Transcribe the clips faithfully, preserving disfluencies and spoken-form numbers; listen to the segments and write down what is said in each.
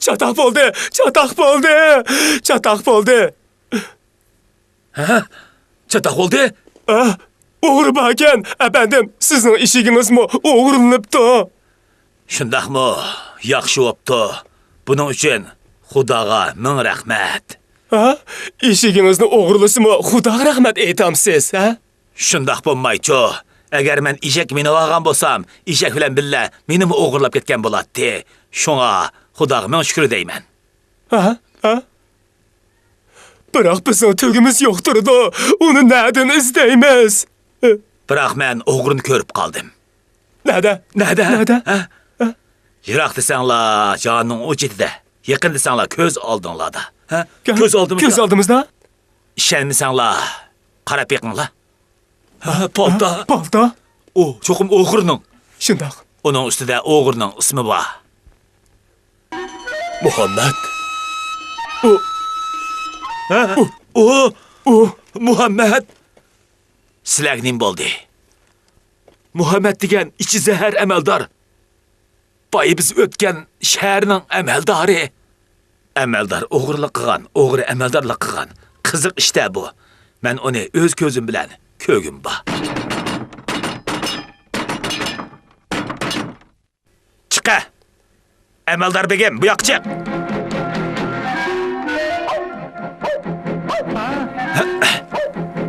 چاتاق بولدى! چاتاق بولدى! چاتاق بولدى! ھە؟ چاتاق بولدى؟ ئوغرى باركەن، ئەپەندىم، سىزنىڭ ئېشىكىڭىزمۇ ئوغرىلىنىپتۇ. شۇنداقمۇ؟ ياخشى بوپتۇ. بۇنىڭ ئۈچۈن خۇداغا مىڭ رەھمەت. ھە؟ ئېشىكىڭىزنى ئوغرىلىسىمۇ خۇداغا رەھمەت ئېيتامسىز، ھە؟ شۇنداق بولمايچۇ. ئەگەر مەن ئېشەككە مىنىۋالغان بولسام، ئېشەك بىلەن بىللە مېنىمۇ ئوغرىلاپ كەتكەن بولاتتى. شۇڭا خۇداغا مىڭ شۈكۈر دەيمەن. ھە؟ ھە؟ بىراق بىزنىڭ تۆگىمىز يوق تۇرىدۇ. ئۇنى نەدىن ئىزدەيمىز؟ بىراق مەن ئوغرىنى كۆرۈپ قالدىم. نەدە؟ نەدە؟ نەدە؟ ھە؟ ھە؟ يىراق دېسەڭلار، جانىڭ ئۇ چېتىدە. يېقىن دېسەڭلار، كۆز ئالدىڭلاردا. ھە؟ كۆ-، كۆز ئالدىمىزدا. كۆز ئالدىمىزدا؟ ئىشەنمىسەڭلار، قاراپ بېقىڭلار. ھە، پالتا. ھە، پالتا. ئۇ چوقۇم ئوغرىنىڭ. شۇنداق. ئۇنىڭ ئۈستىدە ئوغرىنىڭ ئىسمى بار. مۇھەممەد. ئۇ. ھە؟ ئۇ. ئۇ. ئۇ. مۇھەممەد. سىلەرگە نېمە بولدى؟ مۇھەممەد دېگەن ئىچى زەھەر ئەمەلدار. بايا بىز ئۆتكەن شەھەرنىڭ ئەمەلدارى. ئەمەلدار ئوغرىلىق قىلغان، ئوغرى ئەمەلدارلىق قىلغان. قىزىق ئىش-دە بۇ. مەن ئۇنى ئۆز كۆزۈم بىلەن كۆرگۈم بار. چىقە! ئەمەلدار بېگىم، بۇ ياققا چىق!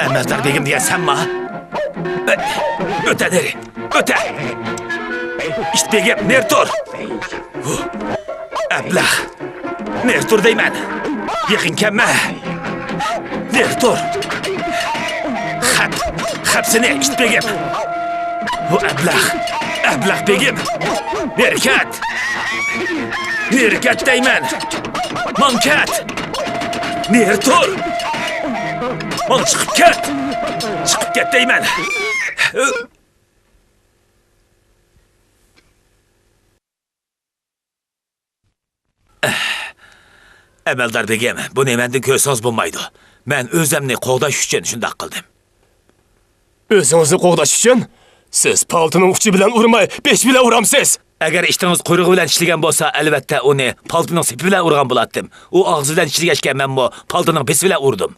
ئەمەلدار بېگىم دېگەن سەنما؟ ئۆتە نېرى، ئۆتە! ئىت بېگىم، نېرى تۇر! ئەبلەخ! نېرى تۇر دەيمەن! يېقىن كەلمە! نېرى تۇر! خەپ! خەپ سېنى، ئىت بېگىم! بۇ ئەبلەخ! ئەبلەخ بېگىم! نېرى كەت! نېرى كەت دەيمەن! ماڭ كەت! نېرى تۇر! ماڭ چىقىپ كەت! چىقىپ كەت دەيمەن! ئەمەلدار بېگىم، بۇنى مەندىن كۆرسىڭىز بولمايدۇ. مەن ئۆزۈمنى قوغداش ئۈچۈن شۇنداق قىلدىم. ئۆزىڭىزنى قوغداش ئۈچۈن؟ سىز پالتىنىڭ ئۇچى بىلەن ئۇرماي، بېشى بىلەن ئۇرامسىز؟ ئەگەر ئىتىڭىز قۇيرۇقى بىلەن چىشلىگەن بولسا، ئەلۋەتتە ئۇنى پالتىنىڭ سېپى بىلەن ئۇرغان بولاتتىم. ئۇ ئاغزى بىلەن چىشلىگەچكە مەنمۇ پالتىنىڭ بېشى بىلەن ئۇردۇم.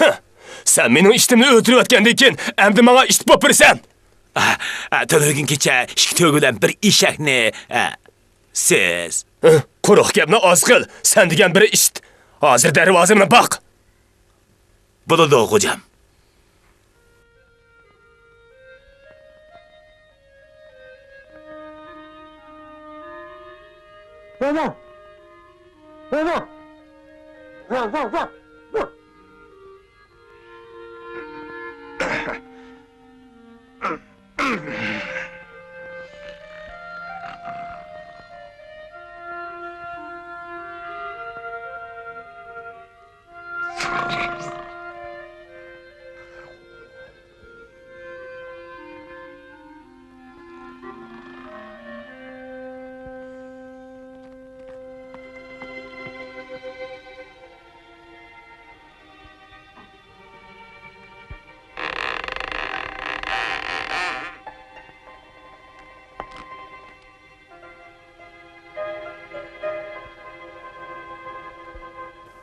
ھە، سەن مېنىڭ ئىتىمنى ئۆلتۈرۈۋەتكەندىن كېيىن، ئەمدى ماڭا ئىت بولۇپ بېرىسەن. ئە، ئە، تۈنۈگۈن كېچە ئىككى تۆگە بىلەن بىر ئېشەكنى، ئە، سىز. ھە، قۇرۇق گەپنى ئاز قىل، سەن دېگەن بىر ئىت. ھازىر دەرۋازىمنى باق. بولىدۇ، خوجام. بابا! بابا! ۋاڭ، ۋاڭ، ۋاڭ!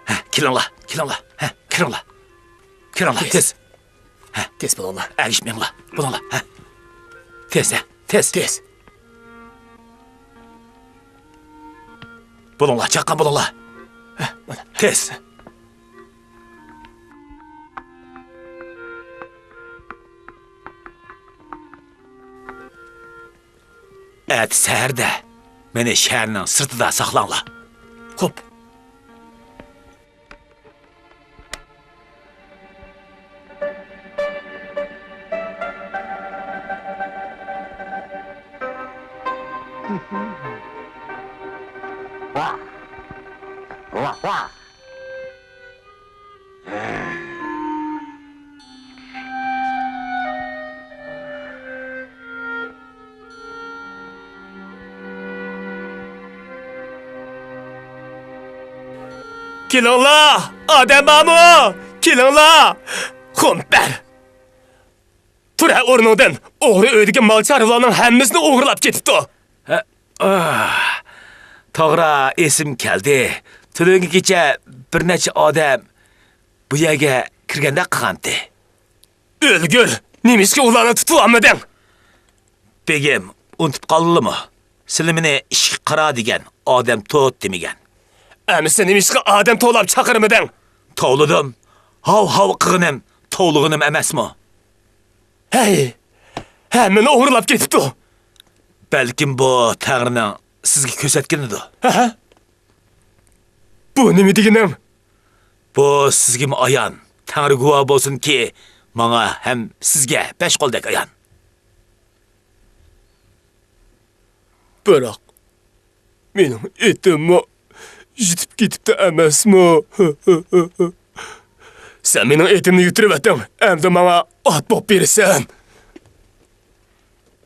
ھە، كېلىڭلار، كېلىڭلار. ھە، كىرىڭلار. كىرىڭلار، تېز. تېز. ھە. تېز بولۇڭلار. ئەگىشىپ مېڭىڭلار. بولۇڭلار. ھە. تېز، ھە. تېز. تېز. بولۇڭلار، چاققان بولۇڭلار. ھە، مانا. تېز. ئەتە سەھەردە مېنى شەھەرنىڭ سىرتىدا ساقلاڭلار. خوپ. كېلىڭلار! ئادەم بارمۇ؟ كېلىڭلار! خۇمپەر! تۇر ھە ئورنۇڭدىن! ئوغرى ئۆيدىكى مال-چارۋىلارنىڭ ھەممىسىنى ئوغرىلاپ كېتىپتۇ! ھە، ئاھ، توغرا، ئېسىم كەلدى. تۈنۈگۈن كېچە بىر نەچچە ئادەم بۇ يەرگە كىرگەندەك قىلغانتى. ئۆلگۈر! نېمىشقا ئۇلارنى تۇتۇۋالمىدىڭ؟ بېگىم، ئۇنتۇپ قالدىلىمۇ؟ سىلى مېنى ئىشىككە قارا دېگەن، ئادەم توت دېمىگەن. ئەمىسە نېمىشقا ئادەم توۋلاپ چاقىرمىدىڭ؟ توۋلىدىم. ھاۋ-ھاۋ قىلغىنىم، توۋلىغىنىم ئەمەسمۇ؟ ھەي! ھەممىنى ئوغرىلاپ كېتىپتۇ. بەلكىم بۇ تەڭرىنىڭ سىزگە كۆرسەتكىنىدۇ. ھە؟ بۇ نېمە دېگىنىڭ؟ بۇ سىزگىمۇ ئايان. تەڭرى گۇۋاھ بولسۇنكى، ماڭا ھەم سىزگە بەش قولدەك ئايان. بىراق، مېنىڭ ئېتىممۇ يىتىپ كېتىپتۇ ئەمەسمۇ؟ سەن مېنىڭ ئېتىمنى يىتىرىۋەتتىڭ، ئەمدى ماڭا ئات بوپ بېرىسەن.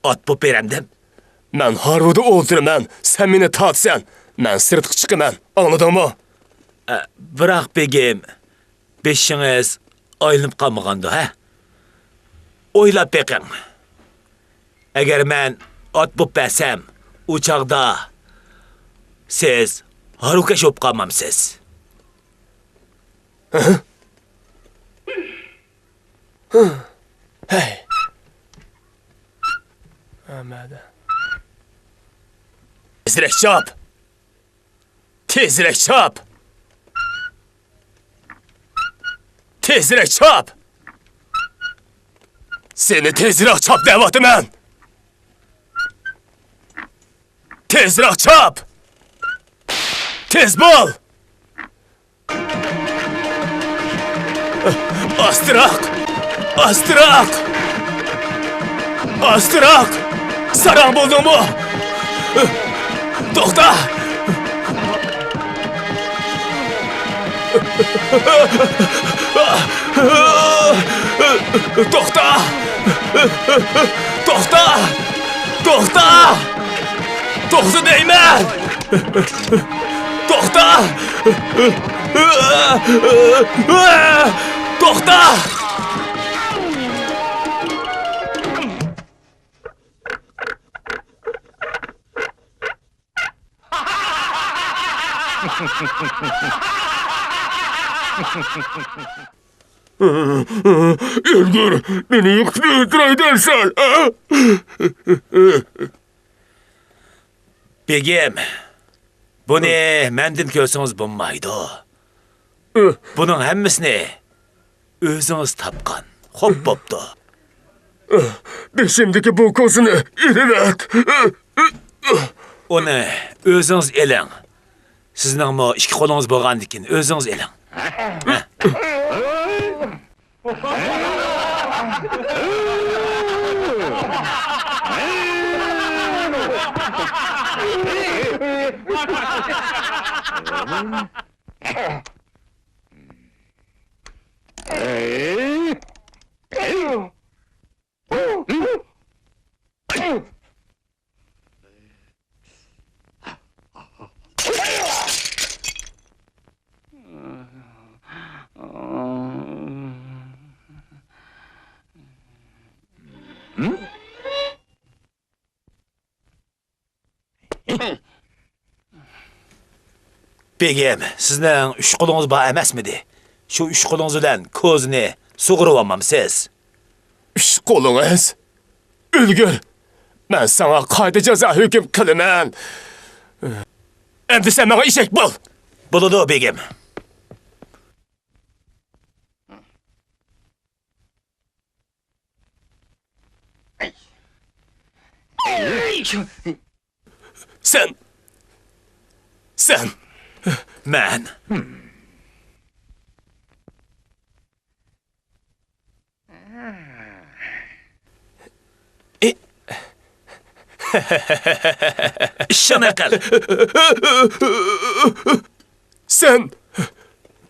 ئات بوپ بېرەمدىم؟ مەن ھارۋىدا ئولتۇرىمەن، سەن مېنى تارتىسەن، مەن سىرتقا چىقىمەن، ئاڭلىدىڭمۇ؟ ئە، بىراق، بېگىم، بېشىڭىز ئايلىنىپ قالمىغاندۇ، ھە؟ ئويلاپ بېقىڭ. ئەگەر مەن ئات بوپ بەرسەم، ئۇ چاغدا سىز ھارۋىكەش بولۇپ قالمامسىز؟ ھەي. ھەممەدە. تېزرەك چاپ! تېزرەك چاپ! تېزرەك چاپ! سېنى تېزرەك چاپ دەۋاتىمەن! تېزرەك چاپ! تېز بول! ئاستىراق! ئاستىراق! ئاستىراق! ساراڭ بولدۇڭمۇ؟ توختا! توختا! توختا! توختا! توختا دەيمەن! توختا! توختا! ئۆلگۈر، مېنى يىقىتىپ ئۆلتۈرەي دەمسەن، ھە؟ بېگىم، بۇنى مەندىن كۆرسىڭىز بولمايدۇ. بۇنىڭ ھەممىسىنى ئۆزىڭىز تاپقان. خوپ بوپتۇ. بېشىمدىكى بۇ كوزىنى ئېلىۋەت. ئۇنى ئۆزىڭىز ئېلىڭ. سىزنىڭمۇ ئىككى قولىڭىز بولغاندىكىن ئۆزىڭىز ئېلىڭ. بېگىم، سىزنىڭ ئۈچ قولىڭىز بار ئەمەسمىدى؟ شۇ ئۈچ قولىڭىز بىلەن كوزىنى سۇغۇرۇۋالمامسىز؟ ئۈچ قولىڭىز؟ ئۆلگۈر! مەن ساڭا قايتا جازا ھۆكۈم قىلىمەن. ئەمدى سەن ماڭا ئېشەك بول! بولىدۇ، بېگىم. سەن. سەن. مەن. ئىششان ئەقىل. سەن.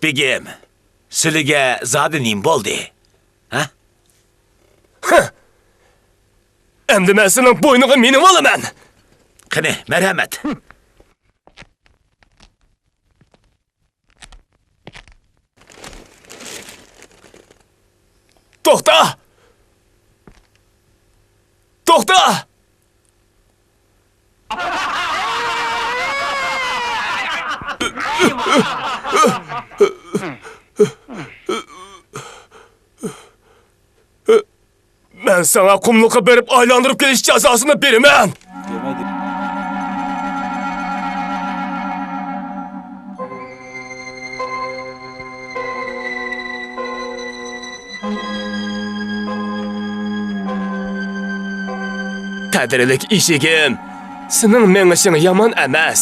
بېگىم، سىلىگە زادى نېمە بولدى؟ ھە؟ ئەمدى مەن سېنىڭ بوينۇڭغا مىنىۋالىمەن. قېنى، مەرھەمەت. توختا! توختا! مەن ساڭا قۇملۇققا بېرىپ ئايلاندۇرۇپ كېلىش جازاسىنى بېرىمەن! قەدىرلىك ئېشىكىم، سېنىڭ مېڭىشىڭ يامان ئەمەس.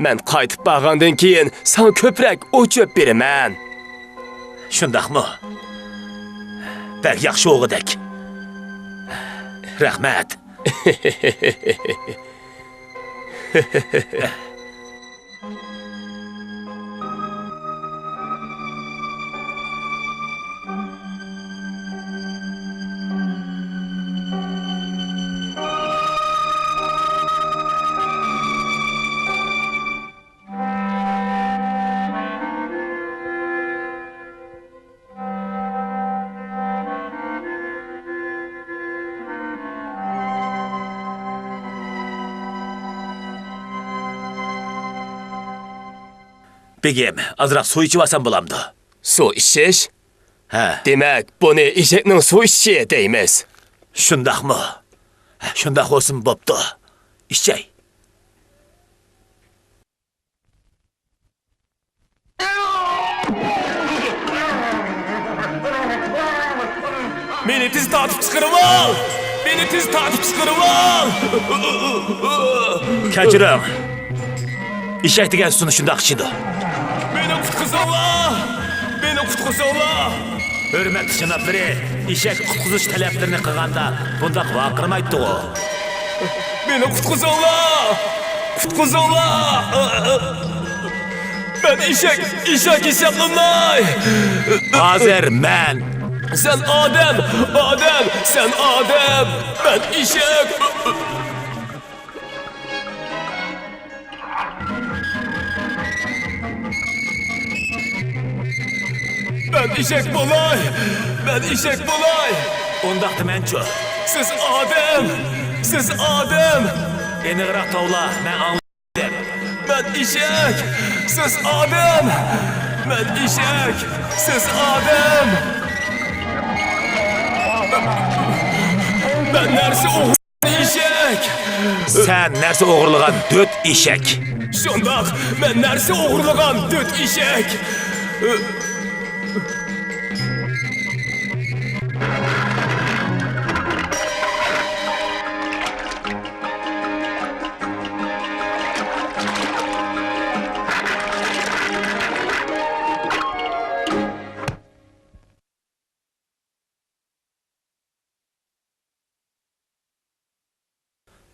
مەن قايتىپ بارغاندىن كېيىن ساڭا كۆپرەك ئوت-چۆپ بېرىمەن. شۇنداقمۇ؟ بەك ياخشى ئوغۇدەك. رەھمەت. بېگىم، ئازراق سۇ ئىچىۋالسام بولامدۇ؟ سۇ ئىچىش؟ ھە. دېمەك، بۇنى ئېشەكنىڭ سۇ ئىچىشى دەيمىز. شۇنداقمۇ؟ شۇنداق بولسىمۇ بوپتۇ. ئىچەي. مېنى تېز تارتىپ چىقىرىۋال! مېنى تېز تارتىپ چىقىرىۋال! كەچۈرۈڭ. ئېشەك دېگەن سۇنى شۇنداق ئىچىدۇ. مېنى قۇتقۇزۇڭلار! مېنى قۇتقۇزۇڭلار! ھۆرمەتلىك جانابلىرى، ئېشەك قۇتقۇزۇش تەلەپلىرىنى قىلغاندا بۇنداق ۋارقىرىمايتتىغۇ. مېنى قۇتقۇزۇڭلار! قۇتقۇزۇڭلار! مەن ئېشەك، ئېشەك ھېسابلانماي! ھازىر مەن. سەن ئادەم، ئادەم، سەن ئادەم! مەن ئېشەك! مەن ئېشەك بولاي! مەن ئېشەك بولاي! ئۇنداقتا مەنچۇ؟ سىز ئادەم! سىز ئادەم! ئېنىقراق توۋلا، مەن ئاڭلىدىم. مەن ئېشەك! سىز ئادەم! مەن ئېشەك! سىز ئادەم! مەن نەرسە ئوغرى- ئېشەك! سەن نەرسە ئوغرىلىغان دۆت ئېشەك! شۇنداق، مەن نەرسە ئوغرىلىغان دۆت ئېشەك!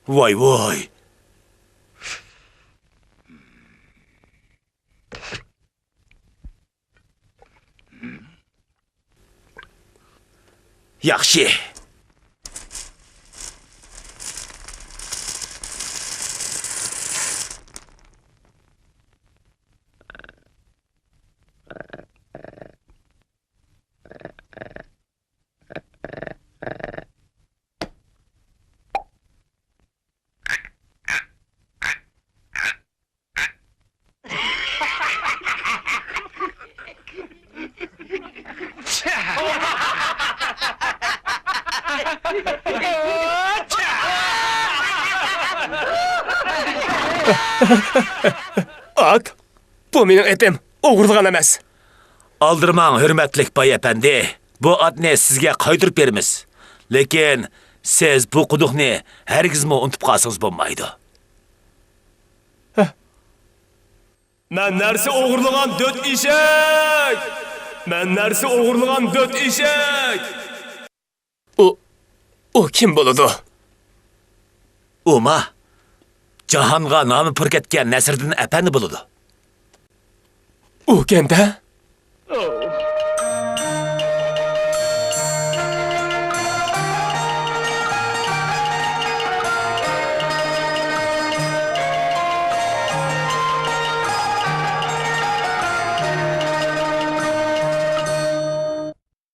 ۋاي، ۋاي. ياخشى. ئاك، بۇ مېنىڭ ئېتىم، ئوغرىلىغان ئەمەس. ئالدىرىماڭ، ھۆرمەتلىك باي ئەپەندى، بۇ ئاتنى سىزگە قايتۇرۇپ بېرىمىز. لېكىن سىز بۇ قۇدۇقنى ھەرگىزمۇ ئۇنتۇپ قالسىڭىز بولمايدۇ. مەن نەرسە ئوغرىلىغان دۆت ئېشەك! مەن نەرسە ئوغرىلىغان دۆت ئېشەك! ئۇ، ئۇ كىم بولىدۇ؟ ئۇما، جاھانغا نامى پۈر كەتكەن نەسىردىن ئەپەندى بولىدۇ. ئۇكەندە؟